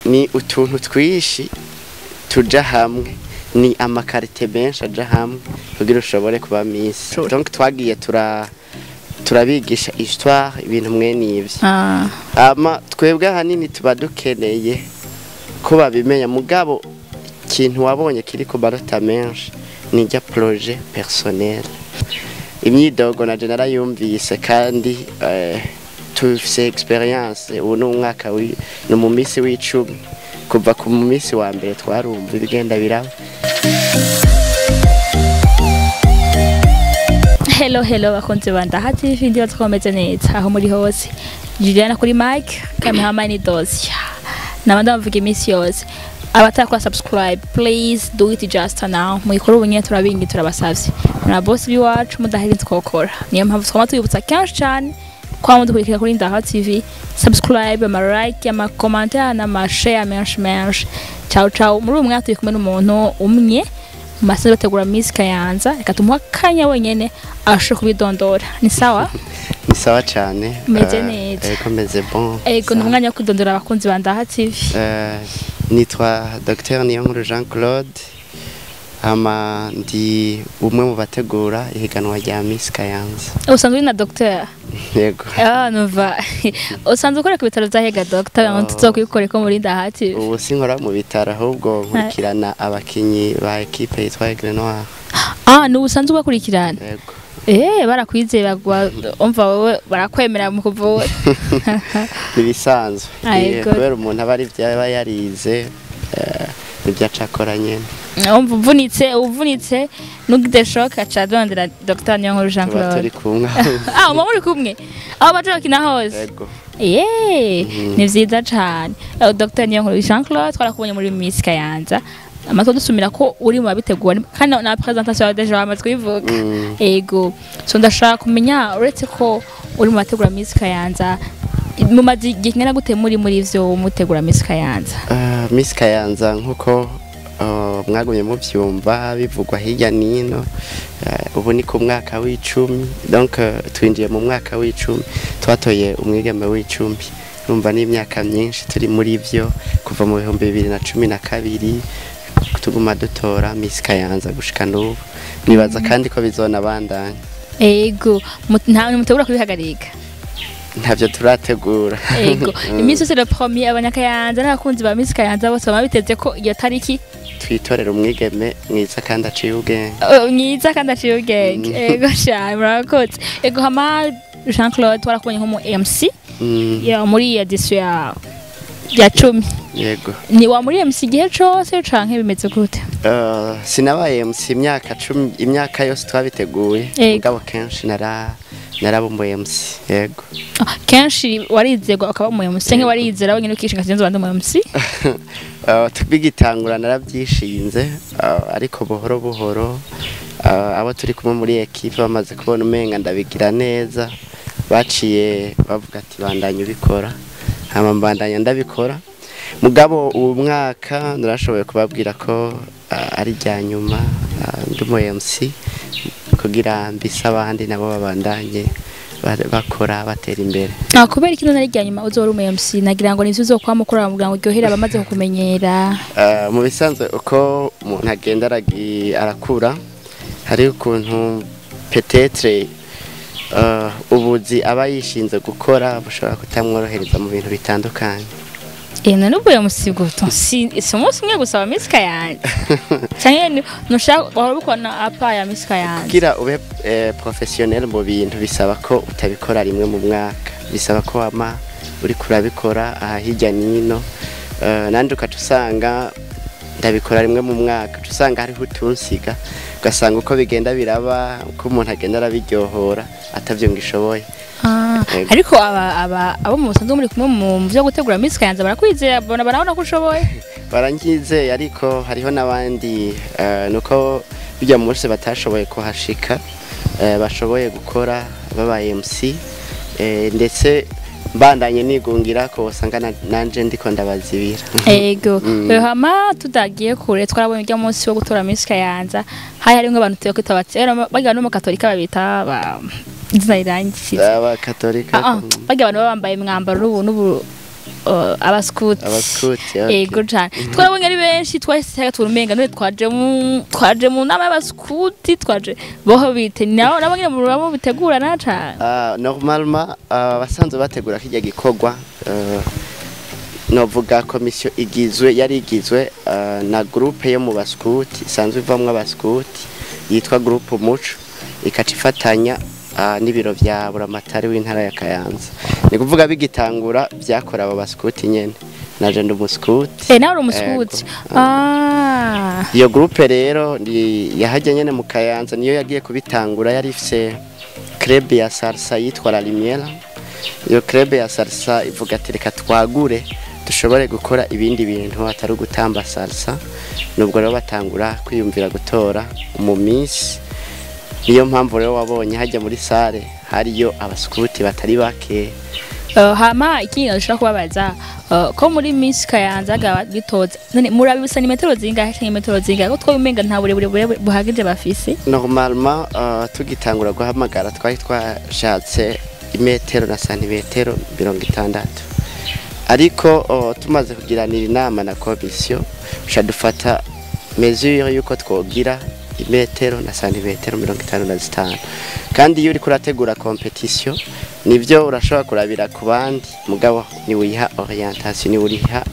Ni utuntu twishi tuja hamwe, ni ama qualités menshi aja hamwe kugira ushobore kuba Miss. Donc twagiye turabigisha histoire, ibintu mwene ivyo. Ama twebwe ahanini tuba dukeneye ko babimenya, mugabo ikintu wabonye kiri ku manota menshi ni irya projet personnel. Imyidogo naje narayumvise, kandi tufise expérience. Ubu ni umwaka ni mu misi w'10. Kuva ku misi wa mbere twarumva ibigenda biraba. Hello, hello bakunzi ba Ndaha TV, ndibaza ko bameze neza aho muri hose. Juliana kuri mic, cameraman ni Dosia. Nabandi bavuga iminsi yose. Abatakora subscribe, please do it just now. Muyikore ubu nyene, turabingi turabasavye. Muri boss biwacu, mudahari twokora. Niyo mpamvu twama tubibutsa kenshi cyane kwa mudukurikira kuri Ndaha TV. Subscribe, ama like, ama commentaire n'ama share menshi menshi. Ciao ciao. Muri uyu mwaka turi kumwe n'umuntu umwe masaza bategura Miss Kayanza. Reka tumuhe akanya wenyene ashobora kubidondora. Ni sawa? Ni sawa cyane. Meze neza. Ego, meze bon. Ego, ni umwanya wo kwidondora abakunzi ba Ndaha TV. Nitwa Dr Niyonkuru Jean Claude, hama ndi umwe mu bategura ihiganwa rya Miss Kayanza. Usanzwe uri na docteur? Yego. Ah, numva usanzwe ukora ku bitaro vya Hega, docteur, ngo tuzokwikore ko muri Ndaha TV. Ubu sinkora mu bitaro, ahubwo nkurikirana abakinyi ba équipe yitwa Aigle Noir. Ah, ni usanzwe ubakurikirana? Yego. Barakwizeye, bagwa umva wowe barakwemera mu kuvura. Ibisanzwe. Yego. Kubera umuntu aba ari ibyo aba yarize, nibyo acakora nyene. Umva uvunitse nugize choc, aca dondera Dr Niyonkuru Jean Tuba Claude. turi kumwe. Ah, muba muri kumwe aho baje bakina hose? Yego. Ni vyiza cane. Dr Niyonkuru Jean Claude, twarakubonye muri Miss Kayanza. Amatwi dusumira ko uri mu babitegura, kandi na présentation yawe déjà wamaze kuyivuga. Ego. So ndashaka kumenya, uretse ko uri mu bategura Miss Kayanza, mumaze igihe kingana gute muri ivyo mutegura Miss Kayanza? Miss Kayanza, nkuko mwagumye muvyumva bivugwa hirya nino, ubu ni ku mwaka w'10. Donc twinjiye mu mwaka w'10, twatoye umwigeme w'10. Urumva n'imyaka myinshi turi muri vyo, kuva mu 2012 tuguma dutora Miss Kayanza gushika n'ubu. Nibaza kandi ko bizonabandanya. Ego, nta mutegura kubihagarika? Ntavyo turategura. Ego, iminsi yose le premier, abanyakayanza n'abakunzi ba Miss Kayanza bose baba biteze ko iyo tariki twitorera umwigeme mwiza kandi aciye ubwenge. Oh, mwiza kandi aciye ubwenge. Ego cyane, murakoze. Ego, hama Jean Claude, twarakubonye nko mu MC ya muri édition ya 10. Yego. Ni wa muri MC igihe cose canke bimeze gute? Sinabaye MC imyaka 10, imyaka yose twabiteguye. Mugabo kenshi narabumbuye MC, yego. Ah, kenshi warizegwa ukaba mu MC canke warizera wenyine ukishinga sinzi bandi mu MC? Bigitangura narabyishinze, ariko buhoro buhoro, abo turi kumwe muri équipe bamaze kubona umenga ndabigira neza, baciye bavuga ati bandanya ubikora, hama mbandanya ndabikora. Mugabo uwo mwaka narashoboye kubabwira ko ari rya nyuma ndi mu MC, kugira mbise abandi nabo babandanye bakora batera imbere. Ah, kubera ikintu nari rya nyuma uzora umu MC, nagira ngo nivyo uzokwama ukora kugira ngo uryohere abamaze kukumenyera. Mu bisanzwe uko umuntu agenda arakura, hari ukuntu peut-être ubuzi aba yishinze gukora bushobora kutamworohereza mu bintu bitandukanye. None ubwo MC guto si umunsi umwe gusa wa Miss Kayanza, canke nushaka wahora ubikora apa ya Miss Kayanza? Kugira ube professionnel mu bintu bisaba ko utabikora rimwe mu mwaka, bisaba ko wama uriko urabikora aha hirya nino. Nanje ukaca usanga ndabikora rimwe mu mwaka, uca usanga hariho utunsiga, ugasanga uko bigenda biraba, uko umuntu agenda arabiryohora atavyo ngishoboye. Yego. Ariko aba abo mu busanzwe muri kumwe mu vyo gutegura Miss Kayanza barakwizera, barabona ko ushoboye? Baranyizeye, ariko hariho n'abandi, nuko bijya mu munsi batashoboye kuhashika, bashoboye gukora babaye MC, ndetse mbandanye nigungira ko usanga nanje ndiko ndabazibira. Ego. Hama tudagiye kure, twarabonye urya munsi wo gutora Miss Kayanza hari harimwo abantu tuyo kwita bati bagira no mu katolika babita ba izina rirangiye. Abakatolika? Ah, ah, bagira abantu baba bambaye imwambaro n'ubu n'ubu. Abaskuti. Abaskuti, okay. Ego cane, twarabonye ari benshi, twahise turumenga none twaje mu nama y'abaskuti, twaje boho bite nabo nabo nyene mu bitegurana cane. Normalement abasanzwe bategura kirya gikorwa, novuga komisiyo igizwe, yari igizwe na groupe yo mu baskuti isanzwe ivamwo abaskuti yitwa groupe Umuco, ikaca ifatanya n'ibiro vya buramatari w'intara ya Kayanza. Ni kuvuga bigitangura vyakora abo baskuti nyene, naje ndi umuskuti. Eh, nawe uri umuskuti? Ego. Ah. Iyo groupe rero ni yahajya nyene mu Kayanza, niyo yagiye kubitangura. Yari ifise club ya salsa yitwa La Lumière. Iyo club ya salsa ivuga ati: "Reka twagure, dushobore gukora ibindi bintu atari ugutamba salsa." Nubwo rero batangura kwiyumvira gutora mu minsi. Niyo mpamvu rero wabonye hajya muri salle hariyo abaskuti batari bake. Hama ikindi nashaka kubabaza, ko muri Miss Kayanza ga bitoza none murabisa ni metero zingahe canke metero zingahe, ko twobimenga nta burebure buhagije bafise? Normalement tugitangura guhamagara twari twashatse imetero na santimetero 60, ariko tumaze kugiranira inama na komisiyo, duca dufata mesure yuko twogira imetero na santimetero 55. Kandi iyo uriko urategura compétition, nivyo urashobora kurabira ku bandi, mugabo ni wiha orientation, ni uriha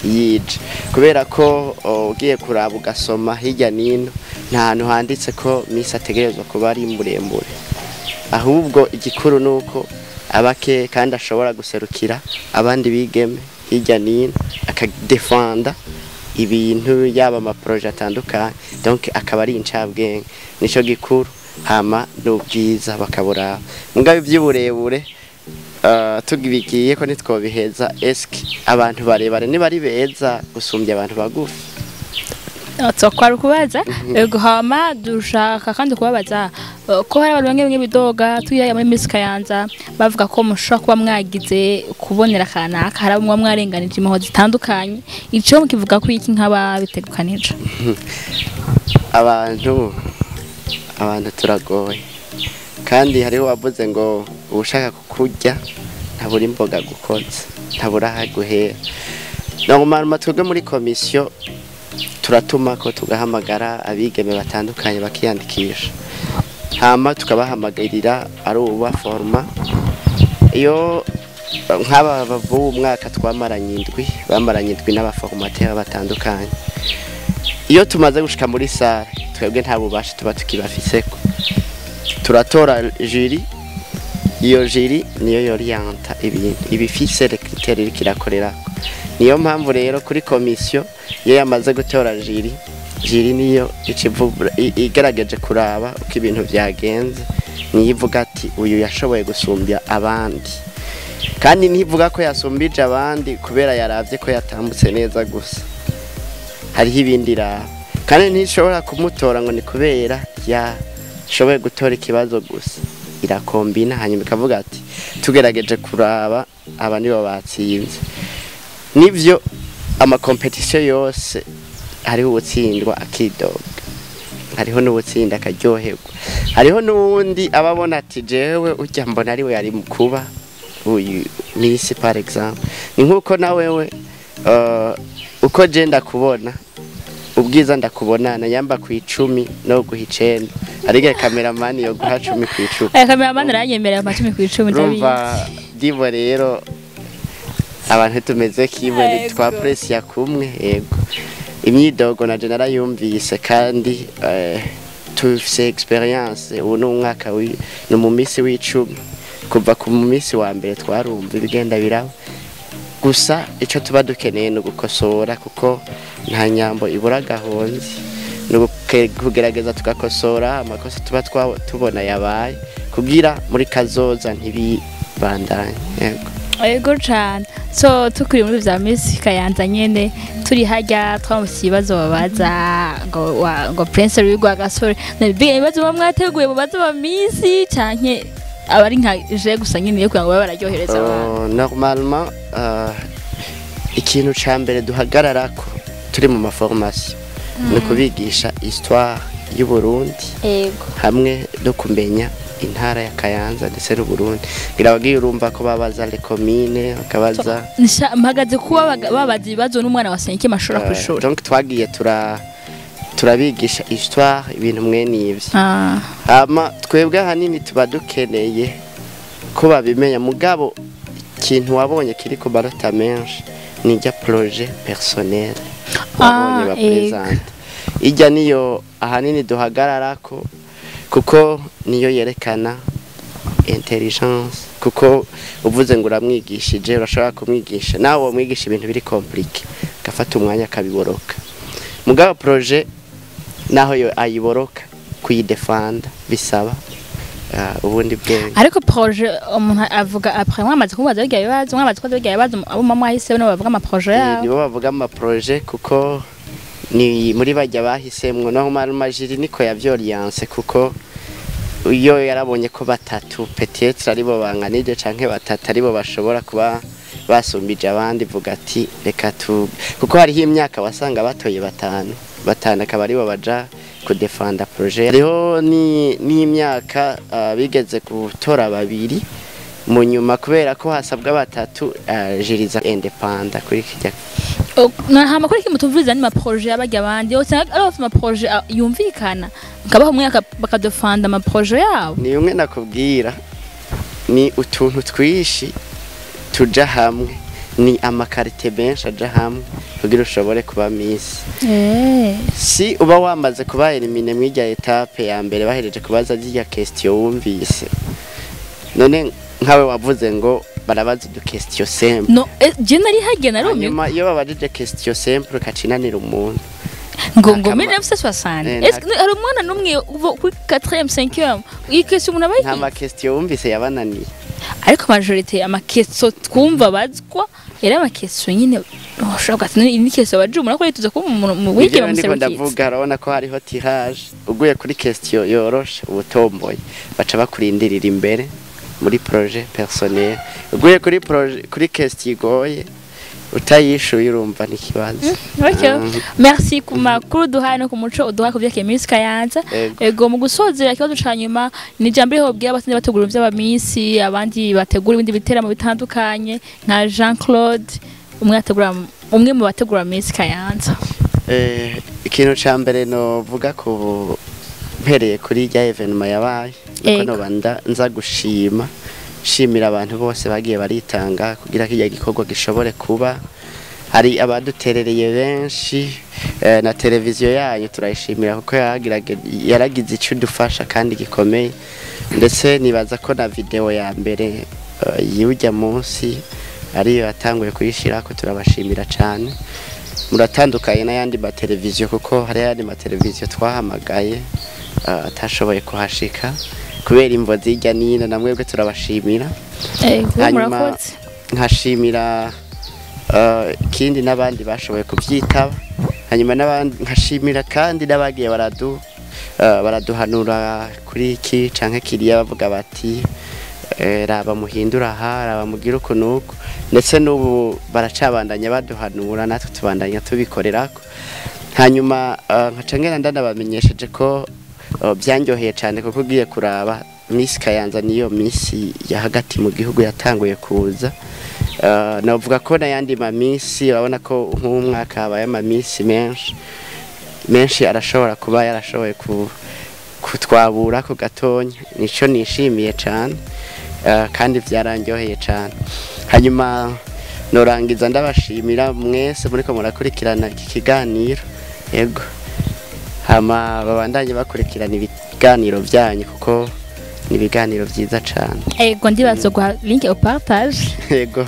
yije, kubera ko ugiye kuraba ugasoma hirya nino, nta hantu handitse ko Miss ategerezwa kuba ari muremure. Ahubwo igikuru nuko abake kandi ashobora guserukira abandi bigeme hirya nino, akadefanda ibintu, yaba ama projets atandukanye, donc akaba ari incabwenge, nico gikuru. Hama n'ubwiza bakaburaba. Mugabo ivy'uburebure, tugibigiye ko ntitwobiheza. Eske abantu barebare niba ari beza gusumbya abantu bagufi? Twari kubaza. Ego, hama dushaka kandi kubabaza ko hari abantu bamwe bamwe bidoga tuyaye muri Miss Kayanza, bavuga ko mushobora kuba mwagize kubonera kanaka, hari abo muba mwarenganije impuhwe zitandukanye. Ico mukivuga ko iki nk'ababitegukanije? Abantu turagoye, kandi hariho wavuze ngo ushaka kukurya ntabura imboga gukoza, ntabura aho guhera. Normalement twebwe muri komisiyo turatuma ko tugahamagara abigeme batandukanye bakiyandikisha, hama tukabahamagarira ari ubaforma. Iyo nk'aba b'uwu mwaka twamaranye indwi, bamaranye indwi n'aba formateurs batandukanye. Iyo tumaze gushika muri salle, twebwe nta bubasha tuba tukibafiseko, turatora jury. Iyo jury niyo yorienta ibintu, ibifise les critères iriko irakorerako. Niyo mpamvu rero kuri komisiyo, iyo yamaze gutora jury, jury niyo ica igaragaje kuraba uko ibintu vyagenze, niyo ivuga ati: "Uyu yashoboye gusumbya abandi." Kandi ntivuga ko yasumbije abandi kubera yaravye ko yatambutse neza gusa, hariho ibindi iraba. Kandi ntishobora kumutora ngo ni kubera yashoboye gutora ikibazo gusa, irakombina hanyuma ikavuga ati: "Tugerageje kuraba, aba nibo batsinze." Nivyo, ama compétitions yose hariho uwutsindwa akidoga, hariho n'uwutsinda akaryoherwa, hariho n'uwundi aba abona ati: "Jewe urya mbona ariwe yari mu kuba uyu Miss." Par exemple, ni nkuko na wewe, uko je ndakubona, ubwiza ndakubona, nyamba ku 10 no guha 9, ariko cameraman yo guha 10/10. Aya cameraman aranyemerera ama 10/10, ndabizi. Urumva divo rero, abantu tumeze kimwe. Twa presiya kumwe. Yego, imyidogo naje narayumvise, kandi tufise expérience. Ubu ni umwaka ni mu minsi w'10, kuva ku minsi wa mbere twarumva ibigenda biraba. Gusa ico tuba dukeneye ni ugukosora, kuko nta nyambo ibura agahonzi. Ni kugerageza tugakosora amakosa tuba tubona yabaye, kugira muri kazoza ntibibandanye. Yego. Ego cane. So tukiri muri vya Miss Kayanza nyene, turi harya twamusiye ibibazo babaza ngo ngo Prince Louis Rwagasore. Biga ibibazo muba mwateguye mubaza ba Miss, canke abari nka je gusa nyene yo kugira ngo babe bararyohereza abantu? Normalement, ikintu ca mbere duhagararako turi mu ma formations ni kubigisha histoire y'u Burundi hamwe no kumenya Intara ya Kayanza ndetse n'Uburundi. Ngira wagiye urumva ko babaza les communes, bakabaza. Mpagaze kuba babaza ibibazo n'umwana wa 5 ashobora kwishura. Donc twagiye turabigisha histoire, ibintu mwene ivyo. Hama twebwe ahanini tuba dukeneye ko babimenya, mugabo ikintu wabonye kiri ku manota menshi ni ijya projet personnel wabonye ba présente. Ijya niyo ahanini duhagararako, kuko niyo yerekana intelligence, kuko uvuze ngo uramwigishije, urashobora kumwigisha nawe wamwigisha ibintu biri compliqué, gafata umwanya akabiboroka, mugabo projet naho yo ayiboroka, kuyidefanda bisaba ubundi bwenge. Ariko projet umuntu avuga après mwamaze kumubaza birya bibazo, mwamaze kubaza birya bibazo, abo mama mwahise nibo bavuga ama projet yabo? Nibo bavuga ama projet, kuko ni muri bajya bahisemwo. Naho ma jury niko yavyoriyance, kuko iyo yarabonye ko batatu peut-être aribo banganije canke batatu aribo bashobora kuba basumbije abandi, vuga ati reka tu, kuko hariho imyaka wasanga batoye batanu batanu akaba aribo baja kudefanda projet. Hariho ni n'imyaka bigeze gutora babiri, mu nyuma kubera ko hasabwa batatu, jury iza indépenda kuri kijya. Hama kuri kimwe tumviriza ni ma projet y'abajya abandi, usanga ari bafite ama projet yumvikana, nkabaho umwaka bakadefanda ama projet yabo. Ni umwe nakubwira, ni utuntu twishi tuja hamwe, ni ama qualités menshi aja hamwe kugira ushobore kuba miss. Si uba wamaze kuba éliminé mw'irya étape ya mbere, bahereje kubaza zirya question wumvise, none nkawe wavuze ngo barabaza udu question simple. No, je nari hagiye narumiwe. Hanyuma iyo babajije question simple kacinanira umuntu. Ngo 1960, est-ce que hari umwana n'umwe uva kuri 4e, 5e, iyi question umuntu aba Nta ma question wumvise yabananiye? Ariko majorité ama question twumva bazwa yari ama question nyine ushobora kuba ni question baje umuntu ko yituza kuba umuntu mu wige. Nivyo ndiko bamuserukitse. Ndavuga, urabona ko hariho tirage, uguye kuri question yoroshe ubutomboye, baca bakurindirira imbere muri projet personnel. Uguye kuri projet, kuri question igoye utayishuye, urumva n'ikibazo. Okay. Merci ku makuru duhaye no ku muco uduhaye ku vyerekeye Miss Kayanza. Ego. Ego, mu gusozera ikibazo ca nyuma ni ijambo riho bwira abasinzi bategura ivy'aba miss, abandi bategura ibindi biteramo bitandukanye, nka Jean Claude umwe ategura, umwe mu bategura Miss Kayanza. Ikintu ca mbere novuga ku mpereye kuri rya événement yabaye nuko noba nza gushima, shimira abantu bose bagiye baritanga kugira kirya gikorwa gishobore kuba. Hari abaduterereye benshi, na televiziyo yanyu turayishimira kuko yaragize icyo idufasha kandi gikomeye. Ndetse nibaza ko na video ya mbere y'ujya munsi ariyo yatanguye kuyishirako. Turabashimira cyane, muratandukanye n'ayandi mateleviziyo, kuko hari ayandi mateleviziyo twahamagaye atashoboye kuhashika kubera imvo zijya nino. Namwebwe turabashimira. Ego. Hanyuma Murakoze. nkashimira ikindi n'abandi bashoboye kubyitaba. Hanyuma n'abandi nkashimira kandi n'abagiye baraduhanura kuri iki canke kiriya, bavuga bati raba muhindura aha, raba mugire uku nuku. Ndetse n'ubu baracabandanya baduhanura, natwe tubandanya tubikorerako. Hanyuma nkaca ngenda ndanabamenyesheje ko byanyoheye cyane, kuko ugiye kuraba Miss Kayanza niyo Miss ya hagati mu gihugu yatanguye kuza. Navuga ko n'ayandi ma miss, urabona ko nk'umwaka habaye ama miss menshi menshi, arashobora kuba yarashoboye kutwabura ko gatonya. Nico nishimiye cyane, kandi byarandyoheye cyane. Hanyuma norangiza ndabashimira mwese muriko murakurikirana iki kiganiro. Yego, hama babandanye bakurikirana ibiganiro byanyu, kuko ni ibiganiro byiza cyane. Ego, ndibaza guha link au partage. Yego.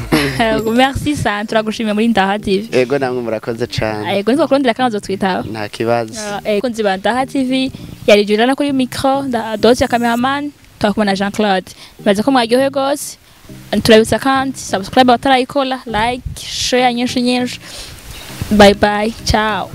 Merci sana, turagushimiye muri Ndaha TV. Yego, namwe murakoze cyane. Ego, nitwakurondera kandi uzotwitaba. Nta kibazo. Ego, nziba Ndaha TV, yari Juliana kuri micro, Dozi ya cameraman, twakumwe na Jean Claude. Nibaza ko mwaryohewe gose. Turabitsa kandi subscribe abatarayikora, like, share nyinshi nyinshi. Bye bye, ciao.